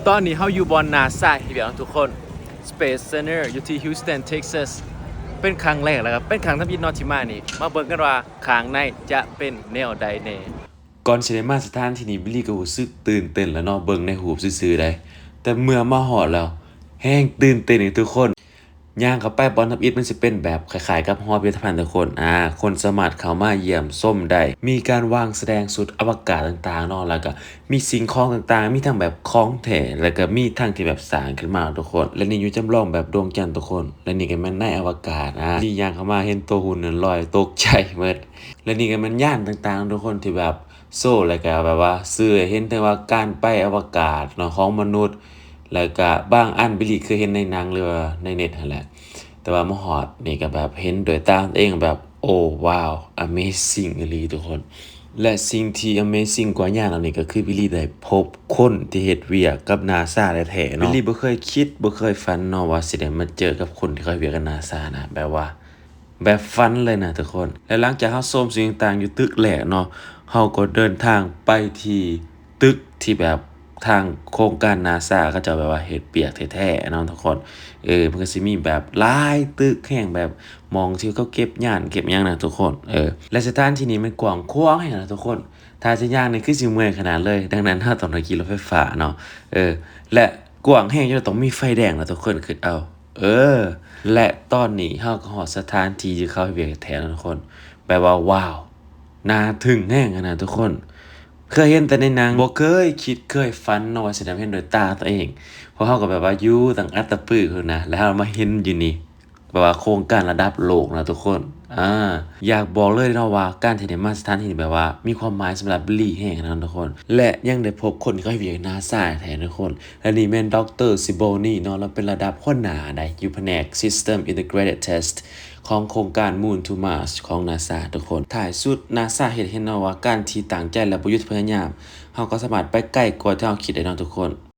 ຕອນນີ້ເຮົາຢູ່ບ່ອນນາຊາເຮັດວຽກເນາະທຸກຄົນ Space Center ຢູ່ທີ່ Houston Texas ເປັນຄັ້ງແລກ ແລ້ວກໍເປັນຄັ້ງທຳອິດເນາະທີ່ມານີ້ ມາເບິ່ງກັນວ່າຂ້າງໃນຈະເປັນແນວໃດແດ່. ກ່ອນຊິໄດ້ມາສະຖານທີ່ນີ້ ບິລລີກໍຮູ້ສຶກຕື່ນເຕັ້ນແລ້ວເນາະ ເບິ່ງໃນຮູບຊື່ໆໃດ, ແຕ່ເມື່ອມາຮອດແລ້ວ ແຮ່ງຕື່ນເຕັ້ນອີກທຸກຄົນ. ຍ່າງເຂົ້າໄປບ່ອນທຳອິດ ມັນຊິເປັນແບບຄ້າຍໆກັບຫໍພິພິທະພັນທຸກຄົນ. ອາ ຄົນສາມາດເຂົ້າມາຢ້ຽມຊົມໄດ້. ມີການວາງສະແດງຊຸດອະວະກາດຕ່າງໆເນາະ, ແລ້ວກະມີສິ່ງຂອງຕ່າງໆ, ມີທັງແບບຂອງແທ້ ແລ້ວກະມີທັງທີ່ແບບສ້າງຂຶ້ນມາທຸກຄົນ. ແລະນີ້ຢູ່ຈຳລອງແບບດວງຈັນທຸກຄົນ. ແລະນີ້ກໍແມ່ນໃນອະວະກາດ. ອາ ທີ່ຍ່າງເຂົ້າມາເຫັນໂຕຫຸ່ນນັ້ນລອຍຕົກໃຈເໝິດ. ແລະນີ້ກໍແມ່ນຍານຕ່າງໆທຸກຄົນ ທີ່ແບບ ໂຊ ແລ້ວກະແບບວ່າສື່ໃຫ້ເຫັນເຖິງວ່າການໄປອະວະກາດເນາະ ຂອງມະນຸດ ແລ້ວກະບາງອັນບິລລີເຄີຍເຫັນໃນໜັງ ຫຼືວ່າໃນເນັດຫັ້ນແຫຼະ, ແຕ່ວ່າມາຮອດນີ້ກະແບບເຫັນດ້ວຍຕາຕົວເອງ ແບບ ໂອ້ ວ້າວ amazing ອີ່ຫຼີທຸກຄົນ. ແລະສິ່ງທີ່ amazing ກວ່າຍານເຫຼົ່ານີ້ ກໍຄືບິລລີໄດ້ພົບຄົນທີ່ເຮັດວຽກກັບນາຊາແທ້ໆເນາະ. ບິລລີບໍ່ເຄີຍຄິດ ບໍ່ເຄີຍຝັນເນາະ ວ່າຊິໄດ້ມາເຈີກັບຄົນທີ່ເຂົາເຮັດວຽກກັບນາຊານະ ແບບວ່າ ແບບຝັນເລີຍນະທຸກຄົນ. ແລະຫຼັງຈາກເຮົາຊົມສິ່ງຕ່າງໆຢູ່ຕຶກແລກເນາະ, ເຮົາກໍເດີນທາງໄປທີ່ຕຶກທີ່ແບບທາງໂຄງການນາຊາເຂົາເຈົ້າແບບວ່າເຮັດວຽກແທ້ໆເນາະທຸກຄົນ. ເອີ ມັນກໍຊິມີແບບຫຼາຍຕຶກແຮງ ແບບໝ່ອງທີ່ເຂົາເກັບຍານເກັບຫຍັງນະທຸກຄົນ. ເອີ ແລະສະຖານທີ່ນີ້ມັນກວ້າງຂວາງແຮງນະທຸກຄົນ. ຖ້າຊິຍ່າງນີ້ຄືຊິເມື່ອຍຂະໜາດເລີຍ, ດັ່ງນັ້ນເຮົາຕ້ອງໄດ້ຂີ່ລົດໄຟຟ້າເນາະ. ເອີ ແລະ ກວ້າງແຮງຈົນຕ້ອງມີໄຟແດງນະທຸກຄົນ ຄຶດເອົາ. ເອີ ແລະຕອນນີ້ເຮົາກໍຮອດສະຖານທີ່ທີ່ເຂົາເຮັດວຽກແທ້ແລ້ວທຸກຄົນ. ແບບວ່າ ວ້າວ ໜ້າທຶ່ງແຮງຫັ້ນນະທຸກຄົນ. ເຄີຍເຫັນແຕ່ໃນໜັງ, ບໍ່ເຄີຍຄິດເຄີຍຝັນເນາະວ່າຊິໄດ້ມາເຫັນດ້ວຍຕາຕົວເອງ. ພວກເຮົາກໍແບບວ່າຢູ່ຕັ້ງອັດຕະປືພຸ້ນນະ, ແລ້ວເຮົາມາເຫັນຢູ່ນີ້ ແບບວ່າໂຄງການລະດັບໂລກນະທຸກຄົນ. ອາ ຢາກບອກເລີຍເນາະວ່າ ການທີ່ໄດ້ມາສະຖານທີ່ນີ້ ແບບວ່າມີຄວາມໝາຍສຳລັບບິລລີແຮງນະທຸກຄົນ. ແລະຍັງໄດ້ພົບຄົນທີ່ເຂົາເຮັດວຽກນາຊາແທ້ທຸກຄົນ. ແລະນີ້ແມ່ນ ດຣ ຊິໂບນີ ເນາະ, ລາວເປັນລະດັບຫົວໜ້າໃດ໋ ຢູ່ພະແນກ System Integrated Test ຂອງໂຄງການ Moon to Mars ຂອງນາຊາທຸກຄົນ. ທ້າຍສຸດ ນາຊາເຮັດໃຫ້ເຫັນເນາະວ່າ ການທີ່ຕັ້ງໃຈ ແລະບໍ່ຢຸດພະຍາຍາມ, ເຮົາກໍສາມາດໄປໄກກວ່າທີ່ເຮົາຄິດໄດ້ເນາະທຸກຄົນ.